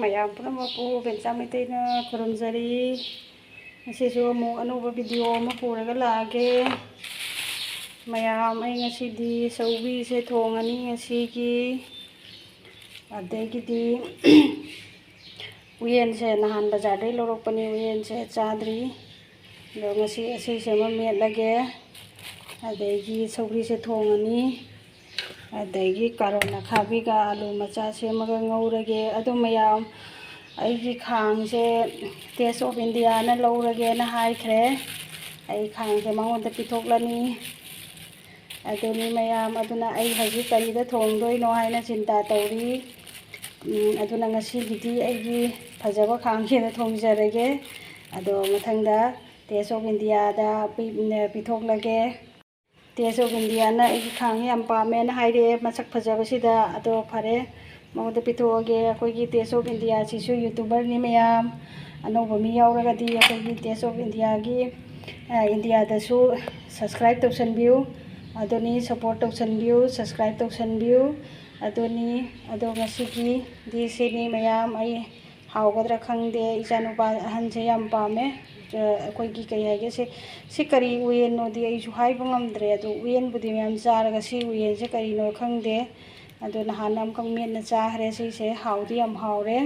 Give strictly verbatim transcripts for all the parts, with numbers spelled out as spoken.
ꯃꯌꯥꯝ ꯄꯨꯝꯅꯃꯛꯄꯨ ꯕꯦꯝꯆꯥ ꯃꯩꯇꯩꯅ ꯈꯨꯔꯨꯝꯖꯔꯤ꯫ ꯉꯁꯤꯁꯨ ꯑꯃꯨꯛ ꯑꯅꯧꯕ ꯚꯤꯗꯤꯑꯣ ꯑꯃ ꯄꯨꯔꯒ ꯂꯥꯛꯑꯒꯦ꯫ ꯃꯌꯥꯝ, ꯑꯩ ꯉꯁꯤꯗꯤ ꯁꯧꯒ꯭ꯔꯤꯁꯦ ꯊꯣꯡꯉꯅꯤ ꯉꯁꯤꯒꯤ꯫ ꯑꯗꯒꯤꯗꯤ ꯎꯌꯦꯟꯁꯦ ꯅꯍꯥꯟ ꯕꯖꯥꯔꯗꯩ ꯂꯧꯔꯛꯄꯅꯤ, ꯎꯌꯦꯟꯁꯦ ꯆꯥꯗ꯭ꯔꯤ꯫ ꯑꯗꯣ ꯉꯁꯤ ꯑꯁꯤꯁꯦ ꯑꯃ ꯃꯦꯠꯂꯒꯦ꯫ ꯑꯗꯒꯤ ꯁꯧꯒ꯭ꯔꯤꯁꯦ ꯊꯣꯡꯉꯅꯤ꯫ ꯑꯗꯒꯤ ꯀꯥꯔꯣꯠ ꯑꯈꯥꯕꯤꯒ ꯑꯂꯨ ꯃꯆꯥ ꯁꯦꯝꯃꯒ ꯉꯧꯔꯒꯦ꯫ ꯑꯗꯣ ꯃꯌꯥꯝ, ꯑꯩꯒꯤ ꯈꯥꯡꯁꯦ Taste of Indiaꯅ ꯂꯧꯔꯒꯦꯅ ꯍꯥꯏꯈ꯭ꯔꯦ꯫ ꯑꯩ ꯈꯥꯡꯁꯦ ꯃꯉꯣꯟꯗ ꯄꯤꯊꯣꯛꯂꯅꯤ꯫ ꯑꯗꯨꯅꯤ ꯃꯌꯥꯝ, ꯑꯗꯨꯅ ꯑꯩ ꯍꯧꯖꯤꯛ ꯀꯔꯤꯗ ꯊꯣꯡꯗꯣꯏꯅꯣ ꯍꯥꯏꯅ ꯆꯤꯟꯇꯥ ꯇꯧꯔꯤ꯫ ꯎꯝ, ꯑꯗꯨꯅ ꯉꯁꯤꯒꯤꯗꯤ ꯑꯩꯒꯤ ꯐꯖꯕ ꯈꯥꯡꯁꯤꯗ ꯊꯣꯡꯖꯔꯒꯦ꯫ ꯑꯗꯣ ꯃꯊꯪꯗ Taste of Indiaꯗ P-, ꯄꯤꯊꯣꯛꯂꯒꯦ꯫ Taste of Indiaꯅ ꯑꯩꯒꯤ ꯈꯥꯡ ꯌꯥꯝ ꯄꯥꯝꯃꯦꯅ ꯍꯥꯏꯔꯛꯑꯦ, ꯃꯁꯛ ꯐꯖꯕꯁꯤꯗ꯫ ꯑꯗꯣ ꯐꯔꯦ, ꯃꯉꯣꯟꯗ ꯄꯤꯊꯣꯛꯑꯒꯦ꯫ ꯑꯩꯈꯣꯏꯒꯤ Taste of Indiaꯁꯤꯁꯨ YouTuberꯅꯤ ꯃꯌꯥꯝ꯫ ꯑꯅꯧꯕ ꯃꯤ ꯌꯥꯎꯔꯒꯗꯤ ꯑꯩꯈꯣꯏꯒꯤ Taste of Indiaꯒꯤ, ꯑ, Indiaꯗꯁꯨ subscribe ꯇꯧꯁꯟꯕꯤꯌꯨ꯫ ꯑꯗꯨꯅꯤ, support ꯇꯧꯁꯟꯕꯤꯌꯨ, subscribe ꯇꯧꯁꯟꯕꯤꯌꯨ꯫ ꯑꯗꯨꯅꯤ, ꯑꯗꯣ ꯉꯁꯤꯒꯤꯗꯤ ꯁꯤꯅꯤ ꯃꯌꯥꯝ꯫ ꯑꯩ ꯍꯥꯎꯒꯗ꯭ꯔꯥ ꯈꯪꯗꯦ꯫ ꯏꯆꯥꯅꯨꯄꯥ ꯑꯍꯟꯁꯦ ꯌꯥꯝ ꯄꯥꯝꯃꯦ꯫ ꯑ, ꯑꯩꯈꯣꯏꯒꯤ ꯀꯩ ꯍꯥꯏꯒꯦ, ꯁꯤ, ꯁꯤ ꯀꯔꯤ ꯎꯌꯦꯟꯅꯣꯗꯤ ꯑꯩꯁꯨ ꯍꯥꯏꯕ ꯉꯝꯗ꯭ꯔꯦ꯫ ꯑꯗꯣ ꯎꯌꯦꯟꯕꯨꯗꯤ ꯃꯌꯥꯝ ꯆꯥꯔꯒ ꯁꯤ ꯎꯌꯦꯟꯁꯦ ꯀꯔꯤꯅꯣ ꯈꯪꯗꯦ꯫ ꯑꯗꯣ ꯅꯍꯥꯟ ꯑꯃꯈꯛ ꯃꯦꯠꯅ ꯆꯥꯈ꯭ꯔꯦ꯫ ꯁꯤꯁꯦ ꯍꯥꯎꯗꯤ ꯌꯥꯝ ꯍꯥꯎꯔꯦ꯫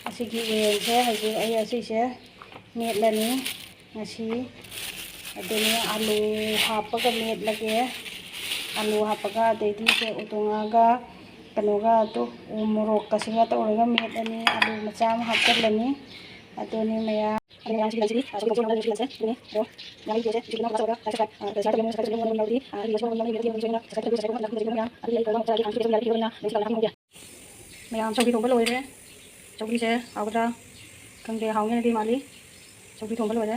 ꯑꯁꯤꯒꯤ ꯎꯌꯦꯟꯁꯦ ꯍꯧꯖꯤꯛ ꯑꯩ ꯑꯁꯤꯁꯦ ꯃꯦꯠꯂꯅꯤ ꯉꯁꯤ꯫ ꯑꯗꯨꯅꯤ ꯑꯂꯨ ꯍꯥꯞꯄꯒ ꯃꯦꯠꯂꯒꯦ꯫ ꯑꯂꯨ ꯍꯥꯞꯄꯒ, ꯑꯗꯩꯗꯤ ꯁꯦ ꯎꯇꯣꯡꯉꯥꯒ ꯀꯩꯅꯣꯒ ꯑꯗꯨ ꯎ ꯃꯣꯔꯣꯛꯀꯁꯤꯒ ꯇꯧꯔꯒ ꯃꯦꯠꯂꯅꯤ꯫ ꯑꯂꯨ ꯃꯆꯥ ꯑꯃ ꯍꯥꯞꯆꯤꯜꯂꯅꯤ꯫ ꯑꯗꯨꯅꯤ ꯃꯌꯥꯝ꯫ ꯑꯗꯨ ꯃꯌꯥꯝꯁꯤꯗꯤ ꯂꯩꯁꯤꯗꯤ, ꯑ, ꯁꯣꯏꯕꯨꯝꯁꯨ ꯂꯧꯔꯒ ꯂꯩꯁꯦ꯫ ꯑꯗꯨꯅꯤ, ꯑꯗꯣ ꯉꯥꯔꯤꯒꯤꯁꯦ, ꯁꯤꯒꯤ ꯅꯪ ꯃꯆꯥ ꯑꯣꯏꯔꯒ ꯁꯥꯏ ꯁꯥꯏ, ꯑ, ꯁꯥꯏ ꯁꯥꯏ ꯇꯧꯕꯤꯌꯨ, ꯁꯥꯏ ꯁꯥꯏ ꯇꯧꯕꯤꯌꯨ, ꯌꯥꯎꯔꯤ꯫ ꯑ, ꯑꯗꯨꯒꯤ ꯁꯣꯏꯕꯨꯝ ꯂꯧꯔꯒ ꯂꯩꯕꯗꯤ ꯌꯥꯎꯔꯤ, ꯁꯣꯏꯕꯨꯝ ꯂꯧꯔꯒ ꯂꯩꯕꯗꯤ ꯌꯥꯎꯔꯤ꯫ ꯑꯗꯨꯗꯤ ꯑꯩ ꯇꯧꯔꯒ ꯑꯃꯨꯛ ꯆꯥꯔꯒꯦ, ꯈꯥꯡꯁꯨ ꯂꯩꯁꯦ, ꯌꯥꯝ ꯌꯥꯔꯤ, ꯌꯥꯔꯤ, ꯌꯥꯔꯤ, ꯌꯥꯔꯤ, ꯌꯥꯔꯤ꯫ ꯃꯌꯥꯝ ꯁꯧꯒ꯭ꯔꯤ ꯊꯣꯡꯕ ꯂꯣꯏꯔꯦ꯫ ꯁꯧꯒ꯭ꯔꯤꯁꯦ ꯍꯥꯎꯒꯗ꯭ꯔꯥ ꯈꯪꯗꯦ, ꯍꯥꯎꯅꯤꯅꯗꯤ ꯃꯥꯜꯂꯤ꯫ ꯁꯧꯒ꯭ꯔꯤ ꯊꯣꯡꯕ ꯂꯣꯏꯔꯦ꯫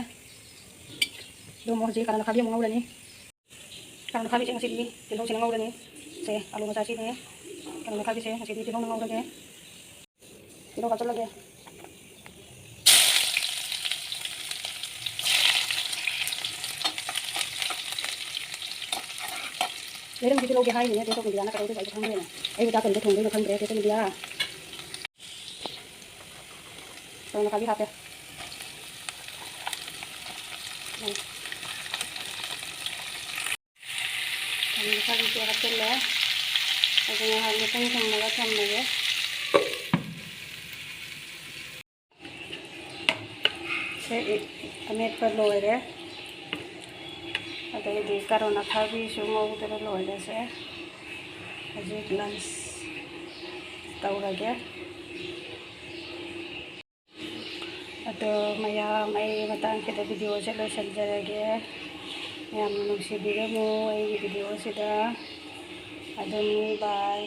ꯑꯗꯣ ꯑꯃꯨꯛ ꯍꯧꯖꯤꯛ ꯀꯥꯔꯣꯠ ꯑꯈꯥꯕꯤ ꯑꯃꯨꯛ ꯉꯧꯔꯅꯤ꯫ ꯀꯥꯔꯣꯠ ꯑꯈꯥꯕꯤꯁꯦ ꯉꯁꯤꯗꯤ ꯇꯤꯜꯍꯧꯁꯤꯅ ꯉꯧꯔꯅꯤ꯫ ꯁꯦ, ꯑꯂꯨ ꯃꯆꯥꯁꯤꯅꯦ꯫ ꯀꯥꯔꯣꯠ ꯑꯈꯥꯕꯤꯁꯦ ꯉꯁꯤꯗꯤ ꯇꯤꯜꯍꯧꯅ ꯉꯧꯔꯒꯦ꯫ ꯇꯤꯜꯍꯧ ꯍꯥꯞꯆꯤꯜꯂꯒꯦ꯫ ꯂꯩꯔꯝꯒꯤꯗꯤ ꯂꯧꯒꯦ ꯍꯥꯏꯔꯤꯅꯦ, ꯇꯦꯁ ꯑꯣꯐ ꯏꯟꯗꯤꯌꯥꯅ ꯀꯩꯗꯧꯗꯣꯏꯕ ꯑꯩꯁꯨ ꯈꯪꯗ꯭ꯔꯦꯅꯦ꯫ ꯑꯩꯕꯨ ꯆꯥꯛ ꯀꯔꯤꯗ ꯊꯣꯡꯗꯣꯏꯅꯣ ꯈꯪꯗ꯭ꯔꯦ, ꯇꯦꯁ ꯑꯣꯐ ꯏꯟꯗꯤꯌꯥ꯫ ꯀꯣꯟꯅ ꯈꯥꯕꯤ ꯍꯥꯞꯄꯦ꯫ ꯎꯝ꯫ ꯀꯣꯟꯅ ꯈꯥꯕꯤꯁꯦ ꯍꯥꯞꯆꯤꯜꯂꯦ꯫ ꯑꯗꯨ ꯉꯥꯏꯍꯥꯛ ꯃꯈꯨꯝ ꯈꯨꯝꯃꯒ ꯊꯝꯃꯒꯦ꯫ ꯁꯦ, ꯑꯃꯦꯠꯄ ꯂꯣꯏꯔꯦ꯫ ꯑꯗꯩꯗꯤ ꯀꯥꯔꯣꯟ ꯑꯈꯥꯕꯤꯁꯨ ꯉꯧꯗꯅ ꯂꯣꯏꯔꯦꯁꯦ꯫ ꯍꯧꯖꯤꯛ lunch ꯇꯧꯔꯒꯦ꯫ ꯑꯗꯣ ꯃꯌꯥꯝ, ꯑꯩ ꯃꯇꯥꯡꯁꯤꯗ video ꯁꯦ ꯂꯣꯏꯁꯤꯟꯖꯔꯒꯦ꯫ ꯌꯥꯝꯅ ꯅꯨꯡꯁꯤꯕꯤꯔꯝꯃꯨ ꯑꯩꯒꯤ video ꯁꯤꯗ꯫ ꯑꯗꯨꯝ bye꯫